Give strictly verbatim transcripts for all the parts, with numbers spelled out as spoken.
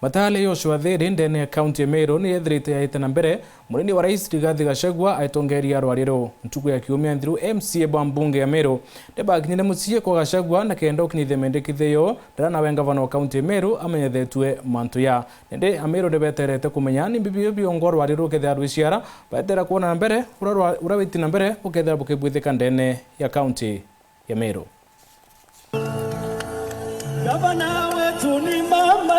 Matale Joshua Thiri ndene ya kaunti ya Meru ni yethirite yaite na mbere, munini wa rais Rigathi Gachagua aitongeria rwari ruu. Ntuku ya kiumia nthiru M C A ba mbunge ya Meru ni bakinyire mucii kwa Gachagua na kenda ukinyithia mendekithio yo, ndara nawe ngavana wa kaunti ya Meru amenyethetue mantu ya. Nindi Ameru ni beterete kumenya ni mbibi biongo rwari ruu kethira rwiciara, baetera kuona na mbere, ura rwa-, ura witi na mbere bukethira bukibwithika ndene ya kaunti ya Meru. Gavana wetu ni mama.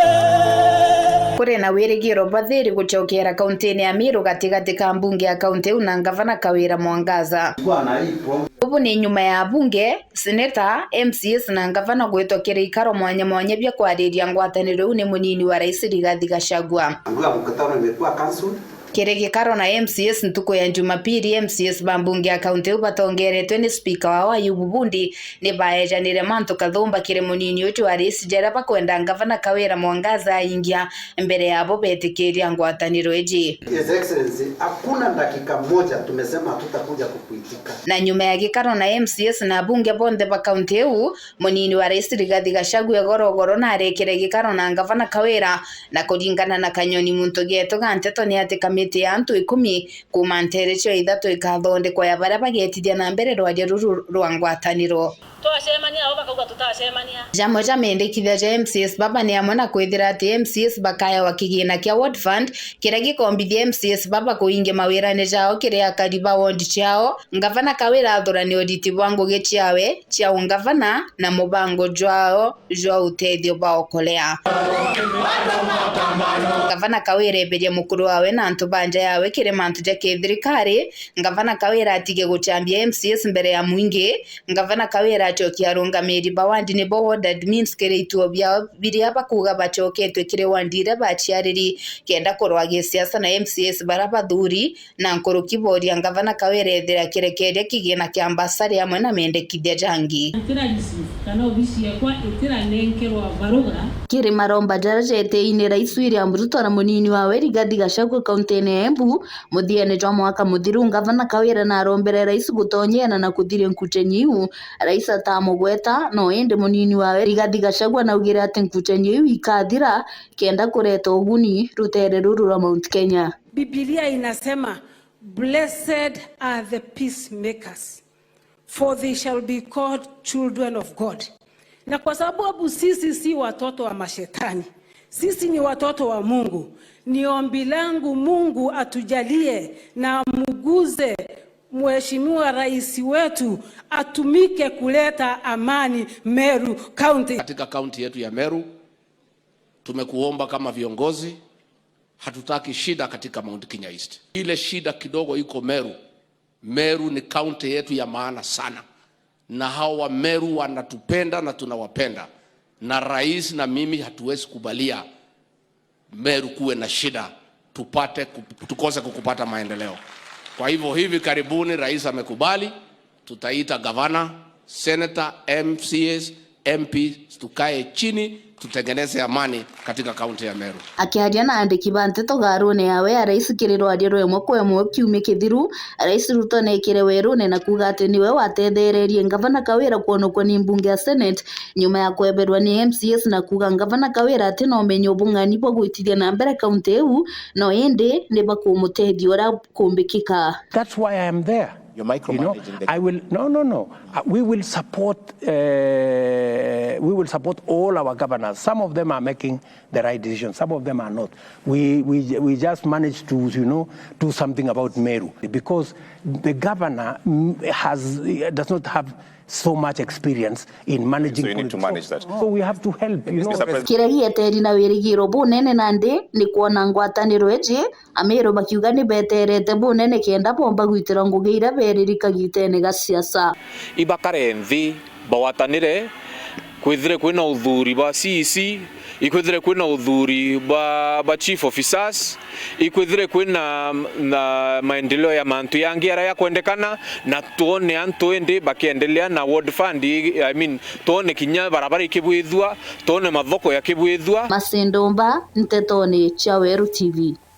Kuri na wirigiro bwa Thiri gucokera kauntini ya Meru gatigati ka mbunge ya kaunti iu na ngavana Kawira Mwangaza. Bwana ipo. Ubu ni nyuma ya bunge, seneta, M C As na ngavana gwitwa kiri ikaro mwanya mwanya bia kwariria ngwataniro iu ni munini wa rais Rigathi Gachagua. Ambayo mkutano imekuwa cancelled. Kiri gikaro na M C As ntuku ya Jumapili, M C As ba mbunge ya kaunti iu batongeretwe ni spika wao Ayubu Bundi ni baejanire mantu kathumba kiri munini uju wa rais jaria bakwenda ngavana Kawira Mwangaza aingia mbere yabo betikiria ngwataniro iji. His Excellency, hakuna dakika moja tumesema hatutakuja kukuitika. Na nyuma ya gikaro na M C As na abunge bonthe ba kaunti iu, munini wa rais Rigathi Gachagua igoro ugoro narekire gikaro na ngavana Kawira, na kuringana na Kanyoni muntu geetu ga nteto ni ati kamiti ya antu ikumi kuuma nteere cio ithatu ikathondekwa ya baria bageetithia na mbere rwaria ruru rwa ngwataniro. Twacemania, ao bakauga tutacemania. Jamwe ja mendekithia ja M C As baba ni amwe na kwithira ati M C As bakaewa kigina kia Ward Fund, kiria gikombithia M C As baba kuingia mawirane jao kiri akari ba ward ciao. Ngavana Kawira athurania uriti bwa ngugi ciawe cia ungavana na mubango jwao jwa utethio bwa okolea. Ngavana Kawira eberia mukuru wawe na antu ba nja yawe kiri mantu ja kithirikari. Ngavana Kawira atige guchambia M C As mbere ya mwingi. Ngavana Kawira acokia arungamiri ba ward nibo ward admins kiri ituo biao biria bakuuga bacoketwe kiri ward iria baciariri kenda kurwa gisiasa na M C As baria bathuri, na nkuruki boria ngavana Kawira ethira akirekeria kigina kia mbasari amwe na mendekithia jangi. Itira receive kana obisi yakwa itiranenkerwa baruga. Kiri maromba jaria jeteine Rais William Ruto na munini wawe Rigathi Gachagua kauntine ya Embu, muthiene jwa mwaka muthiru, ngavana Kawira narombere rais gutonyeera na kuthiria nkuchenyi iu. Rais atamugweta, no indi munini wawe Rigathi Gachagua naugire ati nkuchenyi iu ikathira kenda kureta uguni rutere ruru rwa Mount Kenya. Biblia inasema, "Blessed are the peacemakers, for they shall be called children of God." Na kwa sababu sisi si watoto wa mashetani, sisi ni watoto wa Mungu, ni ombi langu Mungu atujalie na amuguze Mheshimiwa Rais wetu atumike kuleta amani Meru County. Katika kaunti yetu ya Meru, tumekuomba kama viongozi, hatutaki shida katika Mount Kenya East. Ile shida kidogo iko Meru. Meru ni kaunti yetu ya maana sana, na hao wa Meru wanatupenda na tunawapenda, na rais na mimi hatuwezi kubalia Meru kuwe na shida, tupate ku-, tukose kukupata maendeleo. Kwa hivyo, hivi karibuni rais amekubali, tutaita gavana, senator, M C As, M Ps, tukae chini, tutengeneze amani katika kaunti ya Meru. Akiaria na andiki ba nteto garune yawe ya rais kiri rwaria rwa imwe kwa imwe kiumia kithiru, Rais Ruto neekire werune na kuuga ati niwe watethererie ngavana Kawira kwonokwa ni mbunge ya Senate nyuma ya kweberwa ni M C As, na kuuga ngavana Kawira ati na umenyo bung'ani bwa gwitithia na mbere kaunti iu, no indi ni bakumutethia uria kumbikika. That's why I am there. You're You know, micromanaging the I will, no, no, no. Uh, we will support, uh, we will support all our governors. Some of them are making the right decision. Some of them are not. We, we, we just managed to, you know, do something about Meru because the governor, mm, has, does not have so much experience in managing So you need to politics. manage that. So we have to help, you know. Mister President. Kiria gieteri na wirigiro bunene nandi ni kwona ngwataniro iji, Ameru bakiuga ni beterete bunene kenda bomba gwitira ngugi iria beriri kagitene ga siasa. Ibakare nthi, bagwatanire, kwithire kwina uthuri bwa C E C, ikwithire kwina uthuri bwa, bwa chief officers, ikwithire kwina na maendeleo ya mantu yangi aria yakwendekana, na twone antu indi bakiendelea na ward fund, I mean, twone kinya barabara ikibwithua, twone mathoko yakibwithua. Masindomba, Ntetone cia Weru T V.